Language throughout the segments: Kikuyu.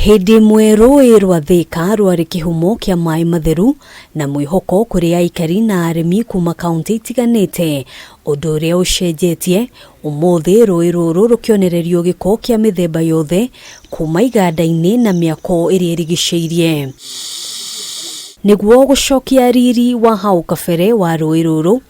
Hĩndĩ ĩmwe rũĩ rwa Thika rwarĩ kĩhumo kĩa maĩ matheru na mwĩhoko kũrĩ aikari na arĩmi kuma kauntĩ itiganĩte, ũndũ ũrĩa ũcenjetie ũmũthĩ rũĩ rũrũ rũkĩonererio gĩko kĩa mĩthemba yothe kuma iganda-inĩ na mĩako ĩrĩa ĩrigicĩirie. Nĩguo gũcokia riri wa hau kabere wa rũĩ rũrũ,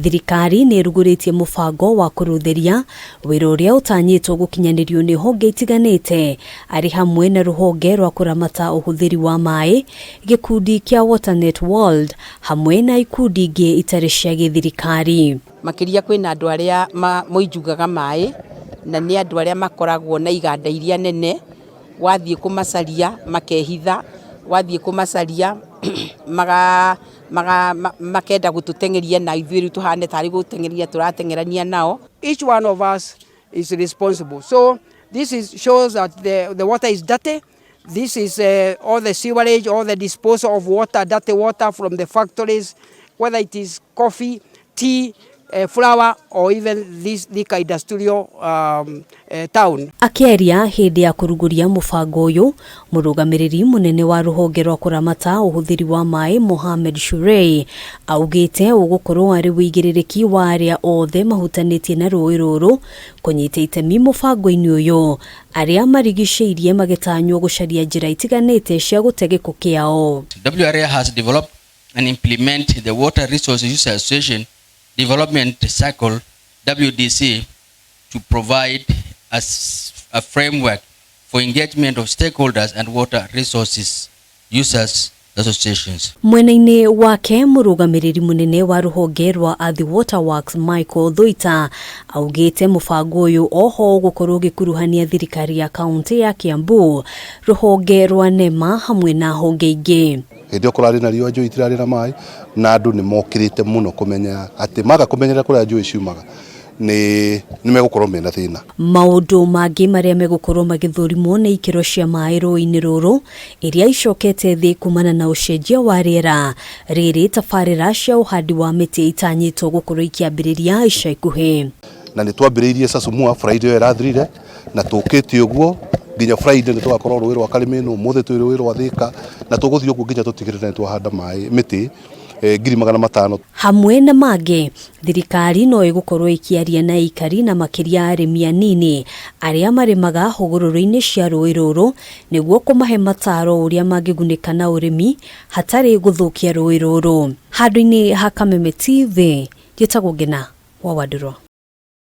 Thirikari nĩ ĩrugũrĩtie mũbango wa kũrũtheria, wĩra ũrĩa ũtanyĩtwo gũkinyanĩrio nĩ honge itiganĩte arĩ hamwe na rũhonge rwa kũramata ũhũthĩri wa maĩ, gĩkundi kĩa WaterNet World hamwe na ikundi ingĩ itarĩ cia gĩthirikari. Makĩria kwĩna andũ arĩa moinjugaga maĩ, na nĩ andũ arĩa makoragwo na iganda iria nene, wathiĩ kũmacaria makehitha, wathiĩ kũmacaria maga makenda gũtũteng'eria na ithuĩ rĩu tũhane tarĩ gũteng'eria tũrateng'erania nao. Each one of us is responsible. So this is, shows that the water is dirty. This is all the sewerage, all the disposal of water, dirty water from the factories, whether it is coffee, tea, flour, or even this Thika industrial town. Akĩaria hĩndĩ ya kũrugũria mũbango ũyũ, mũrũgamĩrĩri mũnene wa rũhonge rwa kũramata ũhũthĩri wa maĩ Mohamed Shurei augĩte ũgũkorwo arĩ wĩigĩrĩrĩki wa arĩa othe mahutanĩtie na rũĩ rũrũ kũnyita itemi mũbango-inĩ ũyũ, arĩa marigicĩirie magĩtanywo gũcaria njĩra itiganĩte cia gũte gĩko kĩao. WRA has developed and implement the Water Resources Users Association Development Cycle, WDC, to provide a framework for engagement of stakeholders and water resources users associations. Mwena-inĩ wake mũrũgamĩrĩri mũnene wa rũhonge rwa Athi Water Works Michael Thuita augĩte mũbango ũyũ oho ũgũkorwo ũgĩkuruhania thirikari ya kaunti ya Kiambu, rũhonge rwa NEMA hamwe na honge ingĩ. Hĩndĩ ĩyo kũrarĩ na riũa, njũĩ itirarĩ na maĩ, na andũ nĩ mokĩrĩte mũno kũmenya atĩ maga kũmenyerera kũrĩa njũĩ ciumaga nĩ megũkorwo mena thĩna. Maũndũ mangĩ marĩa megũkorwo magĩthũrimwo nĩ ikĩro cia maĩ rũĩ-inĩ rũrũ iria icokete thĩ kumana na ũcenjia wa rĩera rĩrĩ, tabarĩra cia ũhandi wa mĩtĩ itanyĩtwo gũkorwo ikĩambĩrĩria ica ikuhĩ. Na nĩ twambĩrĩirie Sasumua Friday ĩyo ĩrathirire, na tũkĩte ũguo nginya Friday nĩ tũgakorwo rũĩ rwa Karimĩnũ, ũmũthĩ twĩ rũĩ rwa Thika, na tũgũthiĩ ũguo nginya tũtigĩrĩre nĩ twahanda maĩ mĩtĩ 500,000. Hamwe na mangĩ, thirikari no ĩgũkorwo ĩkĩaria na aikari na makĩria arĩmi anini arĩa marĩmaga hũgũrũrũ-inĩ cia rũĩ rũrũ nĩguo kũmahe mataro ũrĩa mangĩgunĩka na ũrĩmi hatarĩ gũthũkia rũĩ rũrũ. Handũ-inĩ ha Kameme TV, njĩtagwo Ngina wa Wandũrũ.